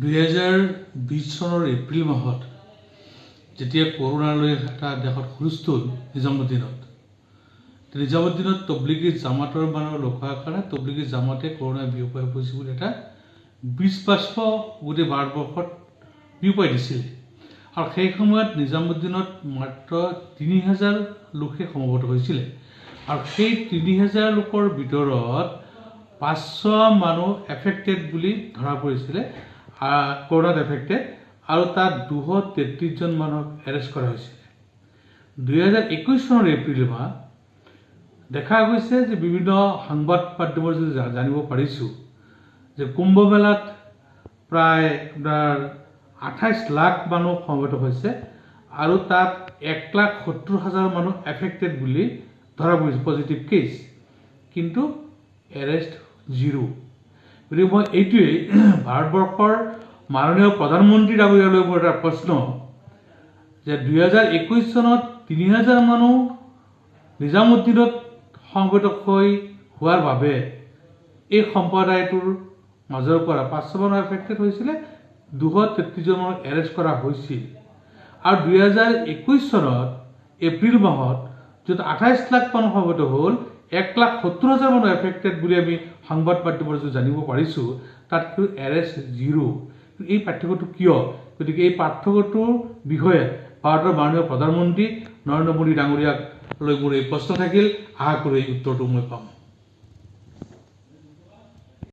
2020 চনৰ এপ্ৰিল মাহত যেতিয়া কৰোণালৈ এটা দেশত হুলস্থুল নিজামুদ্দিনত, নিজামুদ্দিনত তবলিগী জামাতৰ মানুহ লগ হোৱাৰ কাৰণে তবলিগী জামাতে কৰোণা বিয়পাই পৰিছে বুলি এটা বিষ বাষ্প গোটেই ভাৰতবৰ্ষত বিয়পাই দিছিলে। আৰু সেই সময়ত নিজামুদ্দিনত মাত্ৰ 3000 লোকহে সমবেত হৈছিলে আৰু সেই 3000 লোকৰ ভিতৰত 500 মানুহ এফেক্টেড বুলি ধৰা পৰিছিলে, কৰোণাত এফেক্টেড, আৰু তাত 233জন মানুহক এৰেষ্ট কৰা হৈছিলে। 2021 চনৰ এপ্ৰিল মাহ দেখা গৈছে যে বিভিন্ন সংবাদ মাধ্যমৰ যদি জানিব পাৰিছোঁ যে কুম্ভ মেলাত প্ৰায় আপোনাৰ 28 লাখ মানুহ সমবেত হৈছে আৰু তাত 1,70,000 মানুহ এফেক্টেড বুলি ধৰা পৰিছে, পজিটিভ কেছ, কিন্তু এৰেষ্ট জিৰ'। গতিকে মই এইটোৱেই ভাৰতবৰ্ষৰ মাননীয় প্ৰধানমন্ত্ৰী ডাঙৰীয়ালৈ মোৰ এটা প্ৰশ্ন যে 2021 চনত 3000 মানুহ নিজামুদ্দিনত সমবেত হৈ হোৱাৰ বাবে এই সম্প্ৰদায়টোৰ মাজৰ পৰা 500 মানুহ এফেক্টেড হৈছিলে, 233জন মানুহক এৰেষ্ট কৰা হৈছিল। আৰু 2021 চনত এপ্ৰিল মাহত য'ত 28 লাখ মানুহ সমবেত হ'ল, 1,70,000 মানুহ এফেক্টেড বুলি আমি সংবাদ মাধ্যমৰ যোগেদি জানিব পাৰিছোঁ, তাত কিন্তু এৰেষ্ট জিৰ'। এই পাৰ্থক্যটো কিয়? গতিকে এই পাৰ্থক্যটোৰ বিষয়ে ভাৰতৰ মাননীয় প্ৰধানমন্ত্ৰী নৰেন্দ্ৰ মোদী ডাঙৰীয়াক লৈ মোৰ এই প্ৰশ্ন থাকিল। আশা কৰোঁ এই উত্তৰটো মই পাম।